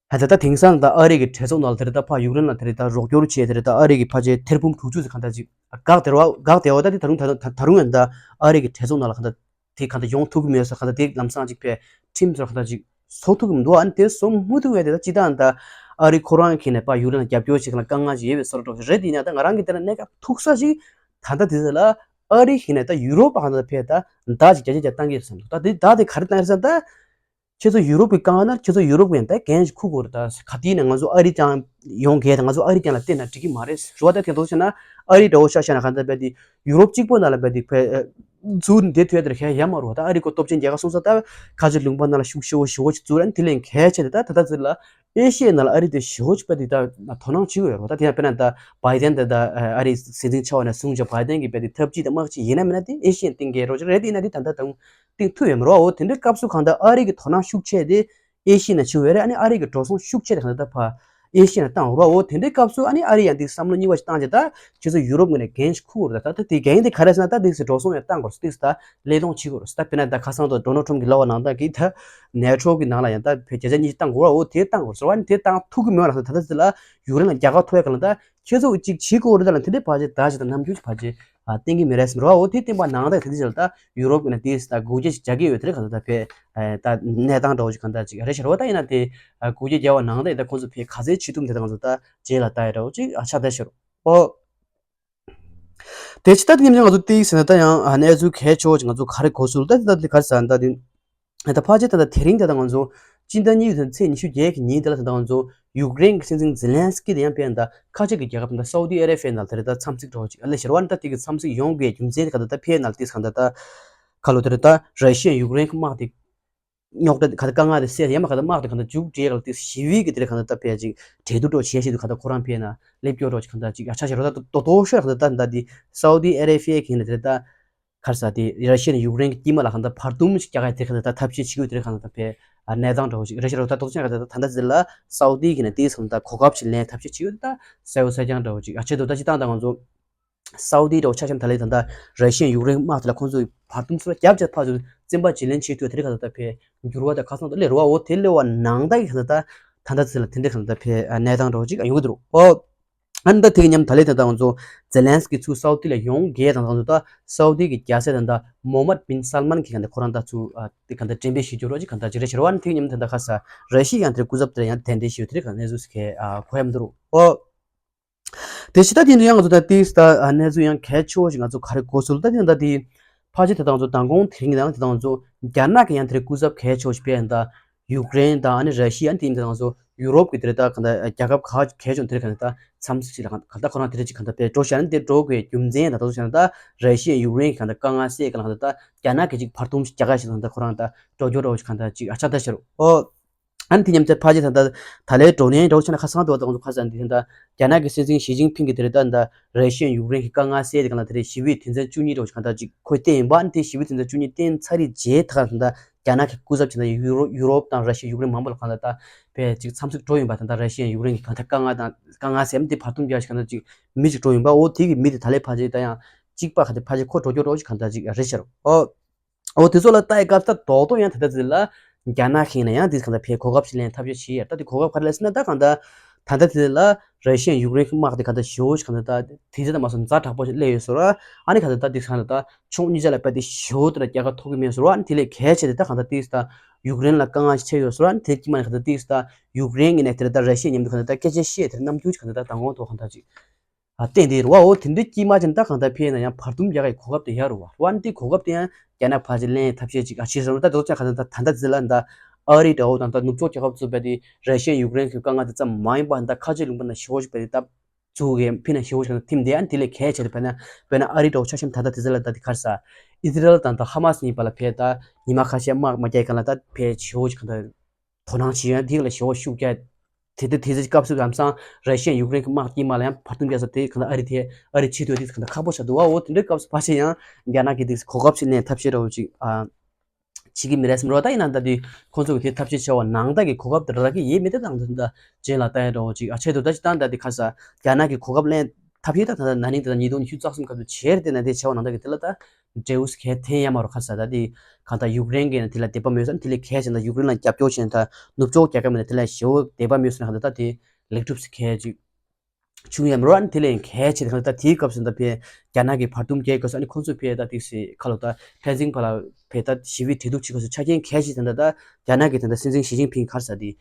ད་ད་དེང་སང་ད་ཨ་རི་གི་གྲོས་ཚོགས་ནང་ལ་དེ་རེད་ད་ཕར་ཡུཀ་རེན་ལ་དེ་རེད་ད་རོགས་སྐྱོར་བྱས་དེ་རེད་ད་ཨ་རི་གི་ཕལ་ཆེར་ཐེར་འབུམ་དྲུག་ཅུ་ཙམ་གང་ལྟར་ཅིག་འགག་བསྡད་རེད་བ། འགག་བསྡད་བ་ད་དེ་ད་རུང་ད་ད་ད་རུང་ཡང་ད་ཨ་རི་གི་གྲོས་ཚོགས་ནང་ལ་གང་ལྟར་དེ་གང་ལྟར་ཡོང་ཐུབ་ཀྱི་མེད་ཟེར། གང་ལྟར་དེ་ལམ་སང་ཅིག་ཕར་ཁྲིམས་སོགས་གང་ལྟར་ཅིག་བཟོ་ཐུབ་ཀྱི་མི་འདུག་ཨ་ནི་དེ་བཟོ་མི་ཐུབ་པའི་དེ་ད་སྤྱིར་བཏང་ད་ཨ་རི་ཁོ་རང་གིས་ནས་ཕར་ཡུཀ་རེན་ལ་རྒྱབ་སྐྱོར་བྱེད་མཁན་ལ་དཀའ་ངལ་ཅིག་ཡོད་པའི་བཟོ་འདྲ་འདྲ་བོ་ཞིག་རེད། དེ་ཡིན་ན་ད་ང་རང་གི་དེ་ལ་གནད་འགག་ཐུག་ས་ཞིག་ད་ལྟ་དེ་ཚོ་ལ་ཨ་རི་གིས་ནས་ད་ཡུ་རོབ་ལ་གང་ལྟར་ཕར་ད་བརྡ་ཅིག་བརྒྱ་ཆ་བརྒྱ་བཏང་གི་རེད་བསམ་འདུག་ད་དེ་བརྡ་དེ་ག་རེ་བཏང་གི་རེད་ཟེར་ན། ད་ཁྱེད་ཚོ་ཡུ་རོབ་ཀྱི་དཀའ་ངལ་ན་ཁྱེད་ཚོ་ཡུ་རོབ་ཀྱིས་ད་འགན་ཞིག་འཁུར་དགོས་རེད། ད་ག་དུས་ནས་ང་ཚོ་ཨ་རི་ཅང་ཡོང་གི་ད་ང་ཚོ་ཨ་རི་ཅང་ལ་བརྟེན་ན་འགྲིག་གི་མ་རེད་ཟེར་བ། ད་དེ་ཚོ་བྱས་ན་ཨ་རི་འདྲ་བོ་ཤ་ཤ་ན་གང་ལྟར་རྦད་དེ་ཡུ་རོབ་གཅིག་པོ་ནང་ལ་རྦད་དེ་ཕར་ཚུར་བསྡད་ཐུབ་ཡ་དེ་ལ་ཁྱད་ཡ་མ་རུང་བ། ད་ཨ་རི་ཁོ་སྟོབས་ཆེན་རྒྱལ་ཁབ་སོང་ཙང་ད་ཁ་ཆེ་ལུང་པ་ནང་ལ་ཤུགས་ཞེ་བོ་ཞེ་བོ་ཞིག་ཚུར་ཨ་ནི་དེ་ལས་གལ་ཆེ་དེ་ད་ད་ལྟ་ཚོད་ལ་ཨེ་ཤི་ཡའི་ནང་ལ་ཨ་རི་དེ་ཞེ་བོ་ཞིག་རྦད་དེ་ད་དོ་སྣང་བྱེད་ཀྱི་ཡོད་རེད་བ། ད་དེ་ཡང་དཔེར་ན་ད་བྷའི་ཏན་དེ་ད་ཨ་རི་སྲིད་འཛིན་ཆགས་པ་ནས་བཟུང་བྱས་བྷའི་ཏན་གྱིས་རྦད་དེ་འཐབ་ཇུས་དང་དམག་ཇུས་ཡིན་ན་མིན་ན་དེ་ཨེ་ཤི་ཡའི་སྟེང་གི་རོགས་ཅིག་རེད། དེ་ཡིན་ན་དེ་ད་ལྟ་དང་། སྟེང་ཐུབ་ཡོད་མ་རེད་བ། འོ་དེ་འདྲའི་སྐབས་སུ་གང་ལྟར་ཨ་རི་གི་དོ་སྣང་ཤུགས་ཆེ་དེ་ཨེ་ཤི་ཡ་ན་ཆུ་བས་རེད། ཨ་ནི་ཨ་རི་གི་འགྲོ་སོང་ཤུགས་ཆེ་དེ་གང་ལྟར་ཕར་ཨེ་ཤི་ཡ་ན་བཏང་རོགས། འོ་དེ་འདྲའི་སྐབས་སུ་ཨ་ནི་ཨ་རི་ཡང་དེ་བསམ་བློ་གཉིས་པ་ཞིག་བཏང་རྗེས་ད་ཁྱེད་ཚོ་ཡུ་རོབ་ངོས་ནས་འགན་ཞིག་འཁུར་དགོས་རེད། ད་ད་དེ་འགན་དེ་ག་རེ་ཟེར་ན་ད་དེ་སུ་འགྲོ་སོང་ཡང་བཏང་དགོས་རེད། དེ་སུ་ད་ལས་སྟངས་བྱེད་དགོས་རེད། ད་དཔེར་ན་ད་ཁ་སང་དུ་ཌོ་ནལ་ཊམ་གྱིས་ལབ་པ་ནང་ལྟར་གྱི་ད་ནེ་ཊོ་གི་ནང་ལ་ཡང་ད་བརྒྱ་ཆ་ཉི་ཤུ་བཏང་དགོས་རེད། འོ་དེ་བཏང་དགོས་རེད་ཟེར་བ། ཨ་ནི་དེ་བཏང་ཐུབ་ཀྱི་མེད་པ་ལ་ད་ད་ད་དེ་ལ་ཡུ་རོབ་ལ་རྒྱལ་ཁ་ཐོབ་ཡ་གང་ལ་ད་ཁྱེད་ཚོ་གཅིག་བྱེད་དགོས་རེད། ད་ལ་དེ་འདྲའི་ཕལ་ཆེར་ད་ཞིག་ད་ནམ་རྒྱུན་ཕལ་ཆེར་ཨ་བསྟན་གྱི་མི་རེད་ཟེར་བ། འོ་དེ་བསྟན་པ་ནང་ལྟར་དེ་འདྲ་ཞིག་ལ་ད་ཡུ་རོབ་ཀྱི་ནས་དེ་ད་སྒུག་རྒྱུ་ཞིག་རྒྱག་གི་ཡོད། དེ་རེད། གང་ལྟར་ད་ཕར་ད་གནས་སྟངས་འདྲ་བོ་ཞིག་གང་ལྟར་ཅིག་རེད་ཤག་རེད་བ། ད་ཡིན་ན་དེ་སྒུག་རྒྱུ་རྒྱག་པ་ནང་ལྟར་ད་ཁོང་ཚོ་ཕར་ག་ཚོད་བྱེད་ཐུབ་འདི་ད་ང་ཚོ་ད་རྗེས་ལ་ལྟ་ཡ་འདྲ་བོ་ཅིག་ཨ་ཆགས་བསྡད་ཤག་རོ། ཨོ། དེ་ཕྱི་ད་དེ་ནས་ང་ཚོ་ཏིག་ཟེར་ན་ད་ཡང་ཨ་གནས་ཚུལ་གལ་ཆེ་བོ་ཅིག་ང་ཚོ་ག་རེ་གོ་ཚུལ་ད་དེ་ད་དེ་ག་རེ་ཟེར་ན་ད་དེ། ད་ཕལ་ཆེར་ད་ལྟ་དེ་རིང་དེ་ད་ང་ཚོ་སྤྱི་ཟླ་གཉིས་པའི་ཚེས་ཉི་ཤུ་བརྒྱད་ཀྱི་ཉིན་དེ་ལ་ད་ལྟ་ང་ཚོ་ཡུཀ་རེན་གྱི་སྲིད་འཛིན་ཛེ་ལན་སི་ཀི་དེ་ཡང་དཔེར་ན་ད་ཁ་ཆེ་གི་རྒྱལ་ཁབ་ད་སའུ་ཏི་ཨ་རེ་ཕི་ཡའི་ནང་དེ་རེད་ད་འཚམས་གཟིགས་འགྲོ་ཅིག་ཨ་ལས་ཤར་བ་ནི་ད་དེ་གི་འཚམས་གཟིགས་ཡོང་དགོས་རྒྱུ་མཚན་དེ་ག་ད་ད་ཕི་ཡའི་ནང་དེ་གང་ད་ད་ཁ་ལོ་དེ་རེད་ད་ར་ཤི་ཡ་ཡུཀ་རེན་གི་དམག་དེ་རྙོག་དྲ་ག་ད་དཀའ་ངལ་དེ་སེལ་ཡ་མ་ག་ད་དམག་དེ་ག་ད་མཇུག་སྒྲིལ་ག་ལ་དེ་ཞི་བའི་གི་དེ་རེད་ག་ད་ད་ཕི་ཡ་ཅིག་གྲོས་བསྡུར་འགྲོ་བྱེད་ཤེས་དུ་ག་ད་ཁོ་རང་ཕི་ཡའི་ནང་སླེབས་སྐྱོར་འགྲོ་ཅིག་ག་ད་ཅིག་ཨ་ཆ་ཤར་བ་ད་དོ་དོ་ཤོར་ག་ད་ད་ད་དེ་སའུ་ཏི་ཨ་རེ་ཕི་ཡའི་གི་ནས་དེ་རེད་ད། ག་རེ་ཟེར་དེ་ར་ཤི་ཡ་ནས་ཡུཀ་རེན་གྱི་དཀྱིལ་མ་ལ་གང་ལྟར་བར་འདུམ་ཞིག་རྒྱག་ཡ་དེ་གང་ལྟར་ད་ཐབས་ཤེས་བྱེད་ཀྱི་ཡོད། དེ་གང་ལྟར་ཕར་གནས་སྟངས་འདྲ་བོ་ཞིག་རེད་ཤག་རོ། ད་དོག་ཅན་ག་ད་ད་ལྟ་ཟེར་ལ་སའུ་ཏི་གི་ནས་དེའི་སང་ད་གོ་སྐབས་ཤིག་ལེན་ཐབས་ཤེས་བྱེད་ཀྱི་ཡོད། ད་གསལ་བོ་གསལ་རྐྱང་འདྲ་བོ་ཞིག་ཨ་ཆེད་དུ་ད་ཅི་སྟངས་ད་ང་ཚོ་སའུ་ཏི་འདྲ་བོ་ཆ་བཞག་ད་ལས་ད་ད་ར་ཤི་ཡ་ཡུཀ་རེན་དམག་དེ་ལ་ཁོང་ཚོས་བར་འདུམ་ཚུར་རྒྱབ་བྱས་ཕར་ཚུར་བཙན་པ་བྱེད་ལེན་བྱེད་ཐུབ་དེ་རེད་གང་ལྟར་ད་ཕར་འགྱུར་བ་ད་ཁ་སང་ད་སླེབས་རོ་བ། འོ་དེ་སླེབས་པ་ནང་ད་གི་གང་ལྟར་ད་ད་ལྟ་ཚེ་ལ་དེ་འདྲ་གང་ལྟར་ཕར་གནས་སྟངས་འདྲ་བོ་ཞིག་ཡོང་གི་འདུག་རོ། ཨོ། ཨ་ནི་ད་དེ་གི་མཉམ་ད་ལས་ད་ལྟ་ང་ཚོ་ཛེ་ལན་སི་ཀི་ཚུར་སའུ་ཏི་ལ་ཡོང་གི་ད་ང་ཚོ་ད་སའུ་ཏི་གི་རྒྱལ་སྲས་ད་ད་མོ་མད་བིན་སལ་མན་གྱི་ག་འདི་ཁོ་རང་ད་ཚུར་ཨ་དེ་ག་འདི་འགྲེམས་སྤེལ་ཞུ་རྒྱུ་རོ་ཅིག་ག་འདི་ཅིག་རེད་ཤག་རོ། ཨ་ནི་དེ་གི་མཉམ་ད་ད་ཁ་ས་ར་ཤི་ཡ་ཡང་དེར་སྐུ་ཚབ་དེར་ཡང་གདན་འདྲེན་ཞུ་དེ་རེད་ག་གནས་ཚུལ་ཟེར་གི་ཨ་གོ་ཡ་མི་འདུག་རོ། ཨོ། དེ་ཕྱི་ད་དེ་འདྲ་ཡང་ང་ཚོ་ད་ཏིས་ད་ཨ་གནས་ཚུལ་ཡང་གལ་ཆེ་བོ་ཞིག་ང་ཚོ་ག་རེ་གོ་ཚུལ་ད་དེ་ད་དེ་ཕལ་ཆེར་ད་ད་ང་ཚོ་མདང་དགོང་དེ་རིང་གི་ནང་དེ་ད་ང་ཚོ་རྒྱ་ནག་གི་ཡང་དེར་སྐུ་ཚབ་གལ་ཆེ་བོ་ཞིག་ཕེབས་ཡ་ད་ཡུཀ་རེན་དང་ཨ་ནི་ར་ཤི་ཡ་ཨ་ནི་དེ་ད་ང་ཚོ། ཡུ་རོབ་ཀྱི་དེ་རེད་ད་གང་ལྟར་རྒྱལ་ཁབ་ག་གལ་ཆེ་ཆུང་དེ་རེད་གང་ལྟར་ད་འཚམས་གཟིགས་ཤིག་ལ་གང་ལྟར་ཁོ་རང་དེ་རེད་ཅིག་གང་ལྟར་དཔེ་འགྲོ་བཞག་ན་དེ་འགྲོ་དགོས་རྒྱུ་མཚན་ད་དུང་བྱས་ན་ད་ར་ཤི་ཡ་ཡུཀ་རེན་གྱི་གང་ལྟར་དཀའ་ངལ་སེལ་གང་ལ་གང་ལྟར་ད་རྒྱ་ནག་གིས་ཅིག་བར་འདུམ་རྒྱག་ག་ཞིག་གང་ལྟར་ཁོ་རང་ད་འགྲོ་རྒྱུ་འདྲ་བོ་ཞིག་གང་ལྟར་ཅིག་ཨ་ཆགས་ད་ཤར་ཨོ། ཨ་ནི་དེ་མཉམ་དུ་ཕལ་ཆེར་ད་ལྟ་ད་ལའི་བགྲོ་གླེང་འདྲ་བོ་བྱས་ན་ཁ་སང་དུ་བ་དང་ཁ་སང་འདི་ད་རྒྱ་ནག་གི་སྲིད་འཛིན་ཞི་ཅིན་ཕིང་གིས་དེ་རེད་ད་ད་ར་ཤི་ཡ་ཡུཀ་རེན་གྱི་དཀའ་ངལ་སེལ་དེ་གང་ལ་དེ་རེད་ཞི་བའི་དོན་ཚན་བཅུ་གཉིས་འདྲ་བོ་ཞིག་གང་ལྟར་ཅིག་ཁོས་བསྟན་ཡིན་པ། ཨ་ནི་དེ་ཞི་བའི་དོན་ཚན་བཅུ་གཉིས་བསྟན་ཚར་རེད་རྗེས་ད་གང་ལྟར་རྒྱ་ནག་གིས་སྐུ་ཚབ་བྱས་ན་ཡུ་རོ་ཡུ་རོབ་དང་ར་ཤི་ཡ་ཡུཀ་རེན་མང་པོ་ལ་གང་ལ་ད་བས་ཅིག་འཚམས་གཟིགས་འགྲོ་ཡིན་པ། ད་ད་ར་ཤི་ཡ་ཡུཀ་རེན་གྱི་གང་ལྟར་དཀའ་ངལ་དང་དཀའ་ངལ་སེལ་ཨ་ནི་དེ་བར་འདུམ་རྒྱག་ཞིག་གང་ལྟར་ཅིག་མི་ཅིག་འགྲོ་ཡིན་པ། འོ་དེ་གི་མི་དེ་ད་ལའི་ཕལ་ཆེར་ད་ཡང་གཅིག་པ་གང་ལྟར་ཕལ་ཆེར་ཁོ་འགྲོ་རྒྱུ་འདྲ་བོ་ཞིག་གང་ལྟར་ཅིག་རེད་ཤར་ཨོ། འོ་དེ་ཚོ་ལ་ལྟ་ཡི་སྐབས་ད་རྡོག་རྡོག་ཡང་ད་ལྟ་ཚེ་ལ་རྒྱ་ནག་གིས་ན་ཡང་དེ་གང་ལྟར་ཕའི་གོ་སྐབས་ཤིག་ལེན་ཐབས་ཤེས་བྱེད་ཡ། ད་དེ་གོ་སྐབས་ག་རེ་ལ་ཟེར་ན་ད་གང་ལྟར་ད་ལྟ་དེ་ལ་ར་ཤི་ཡ་ཡུཀ་རེན་གྱི་དམག་དེ་གང་ལྟར་ཞེ་པོ་ཞིག་གང་ལྟར་ད་དེ་ཚེ་ད་མ་སོང་ཛ་དྲག་པོ་ཞིག་སླེབས་ཡོད་ཟེར་བ། ཨ་ནི་གང་ལྟར་ད་དེ་གང་ལྟར་ད་ཕྱོགས་གཉིས་ཆ་ལ་དཔེ་དེ་ཞེ་པོ་དེ་ལ་རྒྱལ་ཁ་ཐོབ་ཀྱི་མེད་ཟེར་བ། ཨ་ནི་དེ་ལས་གལ་ཆེ་དེ་ད་གང་ལྟར་དེ་ད་ཡུཀ་རེན་ལ་དཀའ་ངལ་ཞིག་ཆེ་ཡོད་ཟེར་བ། ཨ་ནི་དེ་དཀྱིལ་མ་ནས་གང་ལྟར་དེ་ད་ཡུཀ་རེན་གྱི་ནས་དེ་ད་ར་ཤི་ཡ་མཉམ་དུ་གང་ལྟར་ད་སྐད་ཆ་བཤད་དེ་རྣམ་འགྱུར་གང་ལྟར་ད་མདང་དགོང་ཐོག་གང་ལྟར་ཅིག་ཨ་བསྟན་དེ་རེད་བ། འོ་དེ་འདྲའི་དཀྱིལ་མ་ཅན་ད་གང་ལྟར་ཕེབས་ན་ཡང་བར་འདུམ་རྒྱག་གི་གོ་སྐབས་དེ་ཡག་རེད་བ། འོ་ཨ་ནི་དེ་གོ་སྐབས་དེ་ཡང་རྒྱ་ནག་ཕལ་ཆེར་ལེན་ཐབས་ཤེས་ཅིག་ཨ་བྱས་སོང་། ད་དེ་ཚོ་ཅང་གང་ལྟར་ད་ད་ལྟ་ཟེར་ལ་ད་ཨ་རི་འདྲ་བོ་དང་ད་ནུབ་ཕྱོགས་རྒྱལ་ཁབ་ཚོ་དཔེ་དེ་ར་ཤི་ཡ་ཡུཀ་རེན་གྱི་དཀའ་ངལ་དེ་ཙམ་མ་ཡིན་པ་ད་ཁ་ཆེ་ལུང་པ་ན་ཞེ་པོ་ཞིག་དཔེ་དེ་ད་བཙུགས་གི་ཕི་ན་ཞེ་པོ་ཞིག་ཐིམ་དེ། ཨ་ནི་དེ་ལས་གལ་ཆེ་དེ་དཔེར་ན་དཔེར་ན་ཨ་རི་འདྲ་བོ་ཆ་ཤམ་ད་ད་དེ་ཚོ་ལ་ད་དེ་ག་རེ་ཟ་ཨི་ཟི་རལ་དང་ད་ཧ་མ་སི་གཉིས་བར་ལ་ཕེབས་ད་ཉི་མ་ཁ་ཤས་དམག་མ་རྒྱག་གང་ལ་ད་ཕེབས་ཞེ་པོ་ཞིག་གང་ལྟར། དོ་སྣང་བྱེད་ཡོང་དེ་ལ་ཞེ་པོ་ཤུགས་རྒྱག་དེ་དེ་དེ་ཚེ་སྐབས་སུ་ལམ་སང་ར་ཤི་ཡ་ཡུཀ་རེན་གྱི་དམག་དཀྱིལ་མ་ལ་ཡང་བར་འདུམ་རྒྱག་ས་དེ་གང་ལ་ཨ་རི་དེ་ཨ་རི་ཆེད་དུ་དེ་གང་ལ་ཁག་པོ་ཆགས་འདུག་བ། འོ་དེ་འདྲའི་སྐབས་སུ་ཕལ་ཆེར་ཡང་རྒྱ་ནག་གིས་དེ་གོ་སྐབས་ཤིག་ལེན་ཐབས་ཤེས་འདྲ་བོ་ཅིག་ཨ་བྱེད་ཀྱི་མི་རེད་བསམ་རོགས། ད་ཡིན་ན་ད་དེ་ཁོང་ཚོ་གི་དེ་ཐབས་ཤེས་བྱ་བ་ནང་ལྟ་གི་གོ་སྐབས་དེ་རག་གི་ཡེ་མི་དེ་དང་དེ་འདྲ་རྗེས་ལ་ལྟ་ཡ་འདྲ་བོ་ཅིག་ཨ་ཆེད་དུ་ད་ཅི་ད་ད་དེ་ཁ་ས་རྒྱ་ནག་གིས་གོ་སྐབས་ལེན་ཐབས་ཤེས་ད་ད་ད་ན་ནིང་དེ་ད་ཉིས་སྟོང་ཉི་ཤུ་རྩ་གསུམ་སྐབས་སུ་བྱས་རེད། དེ་ན་དེ་བྱ་བ་ནང་ལྟ་གི་དེ་ལ་ད། འབྲས་བུ་གལ་ཐེན་ཡ་མ་རོ་ཁ་ས་ད་དེ་གང་ལྟར་ཡུཀ་རེན་གྱི་ནས་དེ་ལ་དད་པ་མེད་ས་དེ་ལས་གལ་ཆེ་ན་ཡུཀ་རེན་ལ་རྒྱབ་སྐྱོར་བྱས་ན་ད་ནུབ་ཕྱོགས་རྒྱལ་ཁབ་མི་ནས་དེ་ལ་ཞེ་པོ་དད་པ་མེད་ས་ན་གང་ལྟར་ད་དེ་ལེགས་གྲུབ་སི་གལ་ཅིག་བྱུང་ཡ་མ་རོ། ཨ་ནི་དེ་ལས་གལ་ཆེ་དེ་གང་ལྟར་ད་དེའི་སྐབས་སུ་ད་ཕེ་རྒྱ་ནག་གི་བར་འདུམ་རྒྱལ་སྐབས་སུ་ཨ་ནི་ཁོང་ཚོས་ཕེ་ད་དེ་སི་ཁ་ལོ་ད་ཕན་ཚིན་ཕ་ལ་ཕེ་ད་ཞི་བའི་གྲོས་བསྡུར་བྱེད་སྐབས་སུ་ཆ་རྐྱེན་གལ་ཆེ་དེ་འདྲ་ད་རྒྱ་ནག་གི་དེ་འདྲ་སྲིད་འཛིན་ཞི་ཅིན་ཕིང་གར་ས་དེ།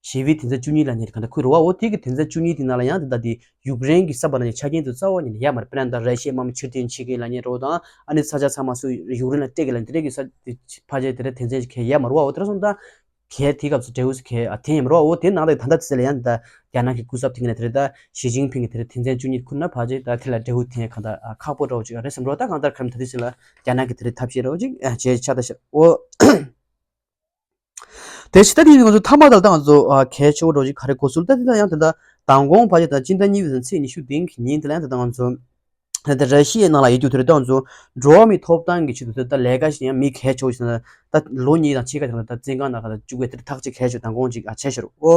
ཞི་བའི་དོན་ཚན་བཅུ་གཉིས་ལབ་མཁན་དེ་གང་ལྟར་ཁུར་བ། འོ་དེ་གི་དོན་ཚན་བཅུ་གཉིས་དེ་ནང་ལ་ཡང་དེ་ལྟ་དེ་ཡུཀ་རེན་གྱི་ས་བར་ནས་ཆ་རྐྱེན་དུ་རྩ་བ་ཉིད་ནས་ཡ་མར་དཔེར་ན་ད་ར་ཤི་ཡའི་དམག་མི་ཕྱིར་འཐེན་བྱེད་མཁན་ལབ་མཁན་རོ་དང་ཨ་ནི་ས་ཆ་ཚང་མ་སུ་ཡུཀ་རེན་ལ་སྤྲད་གི་ལབ་དེ་འདྲ་གི་ས་དེ་ཕལ་ཆེར་དེ་འདྲ་དོན་ཚན་ཞིག་གལ་ཡ་མ་རུ་བ། འོ་དེ་འདྲ་སོང་ད་གལ་དེའི་སྐབས་སུ་འབྲས་བུ་ཞིག་གལ་ཨ་ཐེན་ཡ་མ་རུ་བ། འོ་དེ་ནང་ལ་ད་ལྟ་དེ་ལ་ཡང་ད་རྒྱ་ནག་གི་སྐུ་ཚབ་དེ་གི་ནས་དེ་རེད་ད་ཞི་ཅིན་ཕིང་གི་དེ་རེད་དོན་ཚན་བཅུ་གཉིས་ཁུར་ན་ཕལ་ཆེར་ད་དེ་ལ་འབྲས་བུ་ཐེན་གང་ད་ཁག་པོ་འདྲ་བོ་ཅིག་རེད་བསམ་རོ། ད་གང་ལྟར་ཁམས་ད་དེ་ཞིག་ལ་རྒྱ་ནག་གི་དེ་རེད་ཐབས་ཤེས་འདྲ་བོ་ཅིག་བྱས་ཆགས་ད་ཤག་འོ། དེ་ཕྱི་ད་དེ་ང་ཚོ་མཐའ་མ་དང་ད་ང་ཚོ་ཨ་གལ་ཆེ་བོ་འདྲ་ཅིག་ག་རེ་གོ་ཚུལ་ད་དེ་ད་ཡང་དེ་ད་མདང་དགོང་ཕལ་ཆེར་ད་སྤྱི་ཟླ་གཉིས་པའི་ཚེས་ཉི་ཤུ་དེ་གི་ཉིན་དེ་ལ་ཡང་དེ་ད་ང་ཚོ་ད་ད་ར་ཤི་ཡའི་ནང་ལ་ཡོད་རྒྱུ་དེ་རེད། ད་ང་ཚོ་འགྲོ་བ་མིའི་ཐོབ་ཐང་གི་ཆེད་དུ་དེ་ད་ལས་ཀ་ཞིག་ཡང་མི་གལ་ཆེ་བོ་ཞིག་ད་ད་ལོ་གཉིས་དང་ཕྱེད་ཀ་དེ་ད་བཙོན་ཁང་ནང་ཁ་ད་བཅུག་གི་དེ་ཐག་གཅོད་གལ་ཆེ་མདང་དགོང་ཅིག་ཨ་བྱས་ཤག་འོ།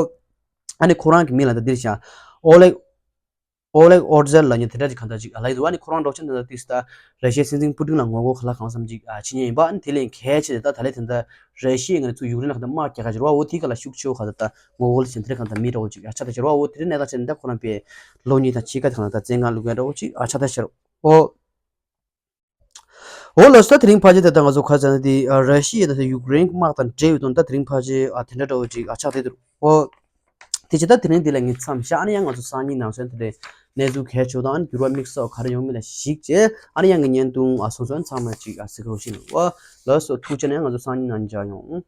ཨ་ནི་ཁོ་རང་གི་མིང་ལ་ད་འདིར་ཤག་ཨོ་ལེག་ཨོ་ལེག་ཨོར་ཛེལ་ལབ་མཁན་དེ་འདྲ་ཅིག་གང་ལྟར་ཅིག་ཨ་ལ་ཡི་འདུག་ཨ་ནི་ཁོ་རང་འགྲོ་ཆེན་དེ་འདྲ་ཏིག་ས་ར་ཤི་ཡའི་སྲིད་འཛིན་པུ་ཏིན་ལ་ངོ་རྒོལ་ག་ལ་གང་འཚམ་ཅིག་ཨ་བྱེད་མཁན་ཡིན་པ། ཨ་ནི་དེ་ལས་གལ་ཆེ་དེ་ད་ད་ལས་དེ་འདྲ་ར་ཤི་ཡའི་ངོས་ནས་ཚུར་ཡུཀ་རེན་ལ་གང་འདྲ་དམག་རྒྱག་ག་ཅིག་རེད་བ། འོ་དེ་ག་ལ་ཤུགས་ཆེ་བོ་ག་ད་ད་ངོ་རྒོལ་བྱེད་དེ་འདྲ་གང་འདྲ་མི་འདྲ་བོ་ཅིག་ཨ་ཆགས་ད་ཅིག་རེད་བ། འོ་དེ་འདྲ་གནས་སྟངས་ཆེ་ནི་ད་ཁོ་རང་པའི་ལོ་གཉིས་དང་ཕྱེད་ཀ་དེ་གང་ད་ད་བཙོན་ཁང་ལུག་ཡ་འདྲ་བོ་ཅིག་ཨ་ཆགས་ད་ཤར་འོ། འོ་ལགས་སོ། ད་དེ་རིང་ཕལ་ཆེར་ད་ལྟ་ང་ཚོ་ཁ་ཚ་ན་དེ་ཨ་ར་ཤི་ཡ་དང་ཡུཀ་རེན་དམག་དང་འབྲེལ་ཡོད་དོན་ད་དེ་རིང་ཕལ་ཆེར་ཨ་དེ་འདྲ་འདྲ་བོ་ཅིག་ཨ་ཆགས་བསྡད་འདུག་འོ། དེ་བྱས་ད་དེ་རིང་འདི་ལ་ངས་མཚམས་བཞག་ཨ་ནི་ཡང་ང་ཚོ་སང་ཉིན་ནང་སོན་དེ་འདྲའི་གནས་ཚུལ་གལ་ཆེ་དང་ཨ་ནི་འགྱུར་བ་དམིགས་བསལ་ག་རེ་ཡོང་མིན་ལ་གཞིགས་བྱས་ཨ་ནི་ཡང་ངས་བརྙན་ཐུང་ཨ་སོང་སོན་ཚང་མ་ཅིག་ཨ་གཟིགས་རོགས་ཞུ་ནས། འོ་ལགས་སོ། ཐུགས་རྗེ་ཆེ་ན་ཡང་ང་ཚོ་སང་ཉིན་ནང་མཇལ་ཡོང་།